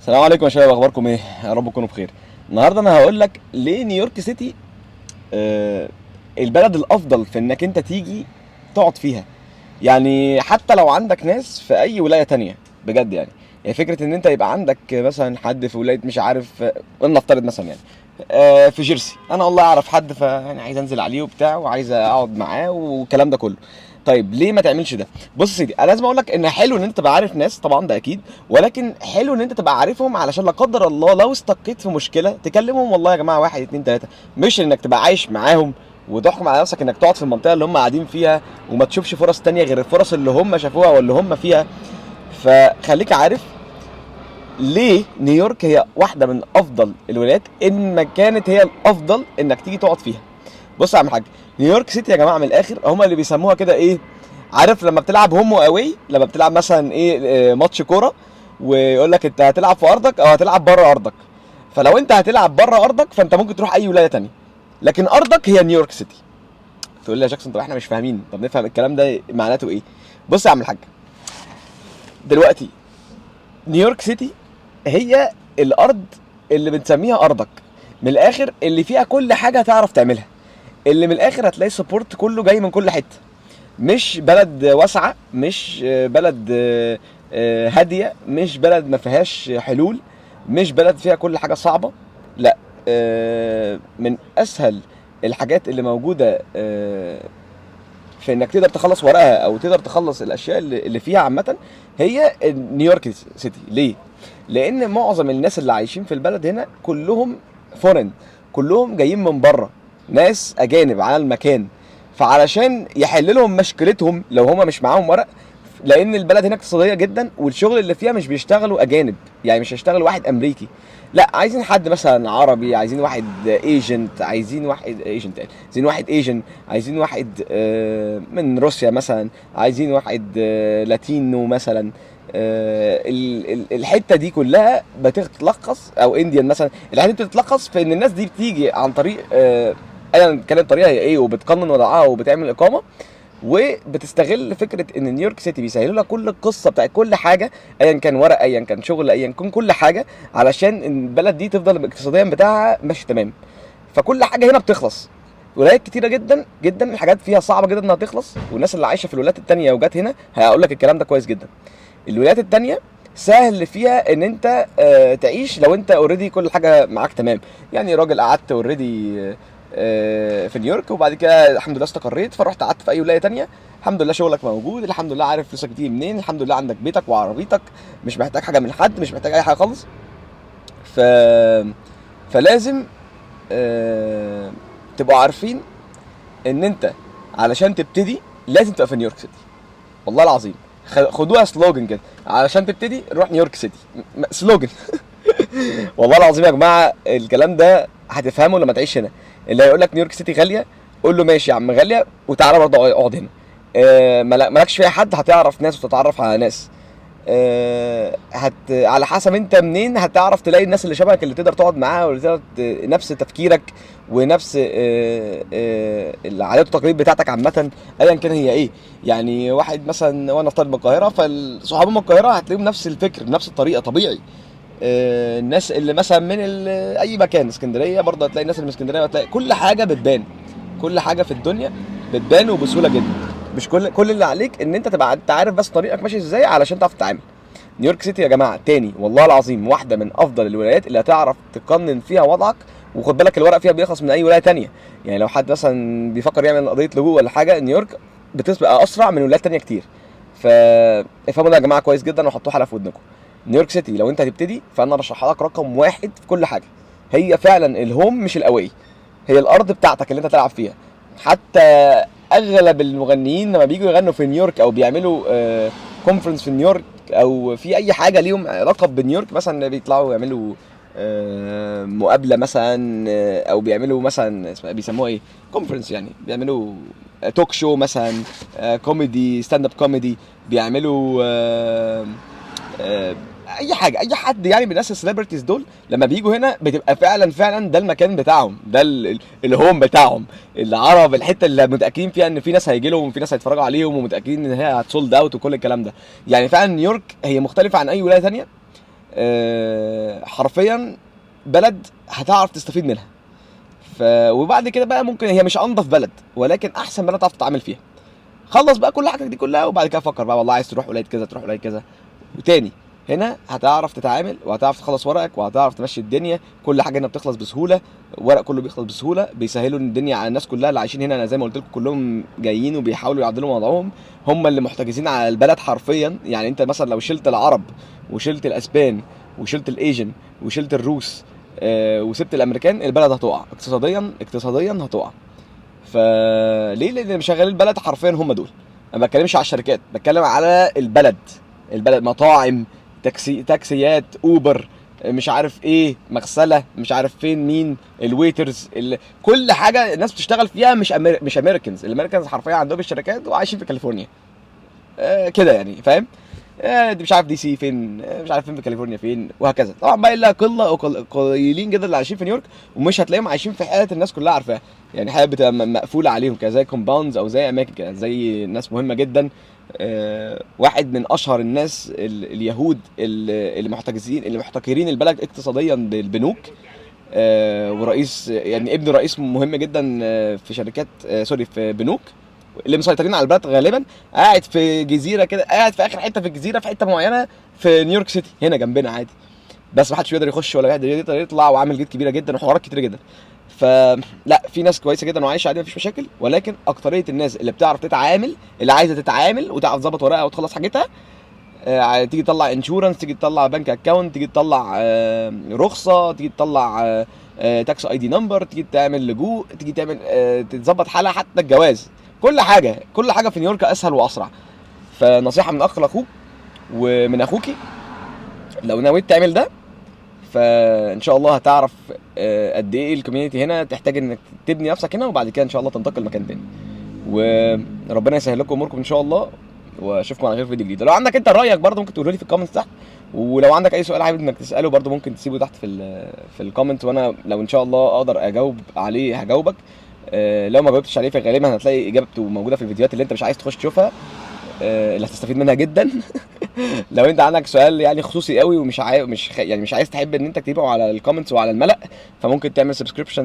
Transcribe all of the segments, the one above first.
السلام عليكم يا شباب، اخباركم ايه؟ يا رب تكونوا بخير. النهارده انا هقول لك ليه نيويورك سيتي البلد الافضل في انك انت تيجي تقعد فيها. يعني حتى لو عندك ناس في اي ولاية تانية بجد، يعني فكرة ان انت يبقى عندك مثلا حد في ولاية مش عارف، ولنفترض مثلا يعني في جيرسي، انا والله اعرف حد فانا عايز انزل عليه وبتاع وعايز اقعد معاه والكلام ده كله. طيب ليه ما تعملش ده؟ بص يا سيدي، انا لازم اقول لك ان حلو ان انت تبقى عارف ناس طبعا، ده اكيد، ولكن حلو ان انت تبقى عارفهم علشان لا قدر الله لو استقيت في مشكلة تكلمهم، والله يا جماعة 1 2 3، مش انك تبقى عايش معاهم وتحكم على نفسك انك تقعد في المنطقة اللي هم قاعدين فيها وما تشوفش فرص تانية غير الفرص اللي هم شافوها واللي هم فيها. فخليك عارف ليه نيويورك هي واحدة من افضل الولايات، ان ما كانت هي الافضل انك تيجي تقعد فيها. بص يا عم الحاج، نيويورك سيتي يا جماعة من الاخر هم اللي بيسموها كده ايه، عارف لما بتلعب home و away، لما بتلعب مثلا ايه، ماتش كورة ويقول لك انت هتلعب في ارضك او هتلعب بره ارضك. فلو انت هتلعب بره ارضك فانت ممكن تروح اي ولاية تانية، لكن ارضك هي نيويورك سيتي. تقول لي يا جاكسون طب احنا مش فاهمين، طب نفهم الكلام ده معناته ايه؟ بص يا عم الحاج، دلوقتي نيويورك سيتي هي الارض اللي بنسميها ارضك من الاخر، اللي فيها كل حاجة تعرف تعملها، اللي من الاخر هتلاقي support كله جاي من كل حتة. مش بلد واسعة، مش بلد هادية، مش بلد ما فيهاش حلول، مش بلد فيها كل حاجة صعبة، لا، من اسهل الحاجات اللي موجودة في انك تقدر تخلص ورقها او تقدر تخلص الاشياء اللي فيها عامة هي نيويورك سيتي. ليه؟ لان معظم الناس اللي عايشين في البلد هنا كلهم foreign، كلهم جايين من بره، ناس اجانب على المكان. فعلشان يحل لهم مشكلتهم لو هما مش معاهم ورق، لان البلد هنا اقتصادية جدا والشغل اللي فيها مش بيشتغلوا اجانب، يعني مش هيشتغل واحد امريكي، لا عايزين حد مثلا عربي، عايزين واحد agent، عايزين واحد agent، عايزين واحد Asian، عايزين واحد من روسيا مثلا، عايزين واحد Latino مثلا. الحتة دي كلها بتتلخص، او Indian مثلا، الحتة دي بتتلخص في ان الناس دي بتيجي عن طريق ايا كانت الطريقة هي ايه، وبتقنن وضعها وبتعمل اقامه، وبتستغل فكرة ان نيويورك سيتي بيسهلوا لها كل القصة بتاعت كل حاجة، ايا كان ورق، ايا كان شغل، ايا كان كل حاجة، علشان البلد دي تفضل اقتصاديا بتاعها ماشي تمام. فكل حاجة هنا بتخلص. ولايات كتيرة جدا جدا الحاجات فيها صعبة جدا انها تخلص، والناس اللي عايشه في الولايات التانية وجات هنا هقول لك الكلام ده كويس جدا. الولايات التانية سهل فيها ان انت تعيش لو انت already كل حاجة معاك تمام. يعني راجل قعدت already في نيويورك وبعد كده الحمد لله استقريت، فرحت قعدت في اي ولاية تانية، الحمد لله شغلك موجود، الحمد لله عارف فلوسك بتيجي منين، الحمد لله عندك بيتك وعربيتك، مش محتاج حاجة من حد، مش محتاج اي حاجة خالص. فلازم تبقوا عارفين ان انت علشان تبتدي لازم تبقى في نيويورك سيتي. والله العظيم خدوها slogan كده، علشان تبتدي روح نيويورك سيتي، slogan. والله العظيم يا جماعة الكلام ده هتفهمه لما تعيش هنا. اللي هيقول لك نيويورك سيتي غالية قول له ماشي يا عم غالية وتعالى برضه اقعد هنا. مالكش فيها حد، هتعرف ناس وتتعرف على ناس. على حسب انت منين هتعرف تلاقي الناس اللي شبهك اللي تقدر تقعد معاها واللي تقدر نفس تفكيرك ونفس العادات والتقاليد بتاعتك عامة ايا كان هي ايه. يعني واحد مثلا وانا طالب من القاهرة، فالصحاب من القاهرة هتلاقيهم نفس الفكر بنفس الطريقة طبيعي. الناس اللي مثلا من اي مكان، اسكندرية برضه هتلاقي الناس اللي من اسكندرية، هتلاقي كل حاجة بتبان، كل حاجة في الدنيا بتبان وبسهوله جدا. مش كل اللي عليك ان انت تبقى انت عارف بس طريقك ماشي ازاي علشان تعرف تتعامل. نيويورك سيتي يا جماعة تاني والله العظيم واحدة من افضل الولايات اللي هتعرف تقنن فيها وضعك، وخد بالك الورق فيها بيخلص من اي ولاية تانية. يعني لو حد مثلا بيفكر يعمل قضية لجوء ولا حاجة، نيويورك بتبقى اسرع من ولايات تانية كتير. فافهموا ده يا جماعة كويس جدا وحطوه حلقة في ودنكم. نيويورك سيتي لو انت هتبتدي فانا ارشحها لك رقم 1 في كل حاجة. هي فعلا ال home مش ال away، هي الارض بتاعتك اللي انت تلعب فيها. حتى اغلب المغنيين لما بييجوا يغنوا في نيويورك او بيعملوا conference في نيويورك او في اي حاجة ليهم علاقة بنيويورك، مثلا بيطلعوا يعملوا مقابله مثلا، او بيعملوا مثلا اسمها بيسموها ايه، conference، يعني بيعملوا talk show مثلا، كوميدي، stand up comedy، بيعملوا اي حاجة، اي حد يعني من الناس ال celebrities دول لما بييجوا هنا بتبقى فعلا فعلا ده المكان بتاعهم، ده ال home بتاعهم، العرب، الحتة اللي متاكدين فيها ان في ناس هيجي لهم وفي ناس هيتفرجوا عليهم ومتاكدين ان هي هت sold out وكل الكلام ده. يعني فعلا نيويورك هي مختلفة عن اي ولاية ثانية. حرفيا بلد هتعرف تستفيد منها. وبعد كده بقى ممكن هي مش انضف بلد، ولكن احسن بلد تعرف تتعامل فيها. خلص بقى كل حاجتك دي كلها، وبعد كده فكر بقى والله عايز تروح ولاية كذا، تروح ولاية كذا. وتاني هنا هتعرف تتعامل، وهتعرف تخلص ورقك، وهتعرف تمشي الدنيا. كل حاجة هنا بتخلص بسهولة، ورق كله بيخلص بسهولة، بيسهلوا الدنيا على الناس كلها اللي عايشين هنا. انا زي ما قلت لكم كلهم جايين وبيحاولوا يعدلوا وضعهم، هم اللي محتجزين على البلد حرفيا. يعني انت مثلا لو شلت العرب وشلت الاسبان وشلت ال Asian وشلت الروس، وسبت الامريكان، البلد هتقع اقتصاديا، اقتصاديا هتقع. فليه؟ لان اللي مشغلين البلد حرفيا هم دول. انا ما بتكلمش على الشركات، بتكلم على البلد. البلد مطاعم، تاكسيات، اوبر، مش عارف ايه، مغسله، مش عارف فين، مين ال waiters، كل حاجة الناس بتشتغل فيها مش Americans. ال Americans حرفيا عندهم الشركات وعايشين في كاليفورنيا، كده يعني، فاهم؟ دي مش عارف دي سي فين، مش عارف فين في كاليفورنيا فين، وهكذا. طبعا بقى الا قلة قليلين جدا اللي عايشين في نيويورك، ومش هتلاقيهم عايشين في حياة الناس كلها عارفاها، يعني حياة بتبقى مقفولة عليهم كده، زي compounds او زي اماكن كده، زي ناس مهمة جدا. واحد من اشهر الناس اليهود اللي محتجزين، اللي محتكرين البلد اقتصاديا بالبنوك، ورئيس، يعني ابن رئيس مهم جدا، في شركات، sorry، في بنوك، اللي مسيطرين على البلد غالبا، قاعد في جزيرة كده، قاعد في اخر حتة في الجزيرة، في حتة معينة في نيويورك سيتي هنا جنبنا عادي، بس ما حدش بيقدر يخش ولا يقدر يطلع، وعامل gate كبيرة جدا وحوارات كتيرة جدا. فلا، في ناس كويسة جدا وعايشة عادي مفيش مشاكل، ولكن اكتريه الناس اللي بتعرف تتعامل، اللي عايزه تتعامل وتعرف تظبط ورقها وتخلص حاجتها، تيجي تطلع insurance، تيجي تطلع bank account، تيجي تطلع رخصه، تيجي تطلع tax ID number، تيجي تعمل لجوء، تيجي تعمل تتظبط حالها، حتى الجواز، كل حاجة، كل حاجة في نيويورك اسهل واسرع. فنصيحه من اخ لاخوك ومن اخوكي، لو نويت تعمل ده فان شاء الله هتعرف قد ايه ال community هنا تحتاج انك تبني نفسك هنا، وبعد كده ان شاء الله تنتقل مكان تاني. وربنا يسهل لكم اموركم ان شاء الله، واشوفكم على خير في فيديو جديد. لو عندك انت رايك برضه ممكن تقوله لي في ال comments تحت، ولو عندك اي سؤال حابب انك تساله برضه ممكن تسيبه تحت في ال comment، وانا لو ان شاء الله اقدر اجاوب عليه هجاوبك. لو ما جاوبتش عليه فغالبا هتلاقي اجابته موجودة في الفيديوهات اللي انت مش عايز تخش تشوفها، اللي هتستفيد منها جدا. لو انت عندك سؤال يعني خصوصي قوي ومش عاي... مش خ... يعني مش عايز تحب ان انت تكتبه على ال comments وعلى الملأ، فممكن تعمل subscription،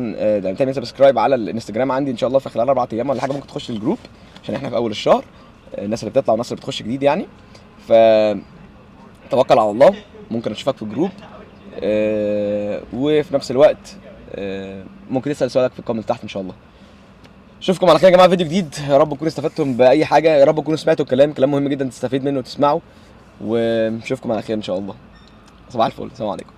تعمل subscribe على الانستجرام عندي ان شاء الله في خلال 4 ايام ولا حاجة ممكن تخش ال group، عشان احنا في اول الشهر، الناس اللي بتطلع والناس اللي بتخش جديد يعني. ف توكل على الله، ممكن اشوفك في ال group، وفي نفس الوقت، ممكن تسال سؤالك في ال comment تحت ان شاء الله. اشوفكم على خير يا جماعة، فيديو جديد، يا رب تكونوا استفدتم باي حاجة، يا رب تكونوا سمعتوا الكلام، كلام مهم جدا تستفيد منه وتسمعه، ونشوفكم على خير ان شاء الله. صباح الفل، السلام عليكم.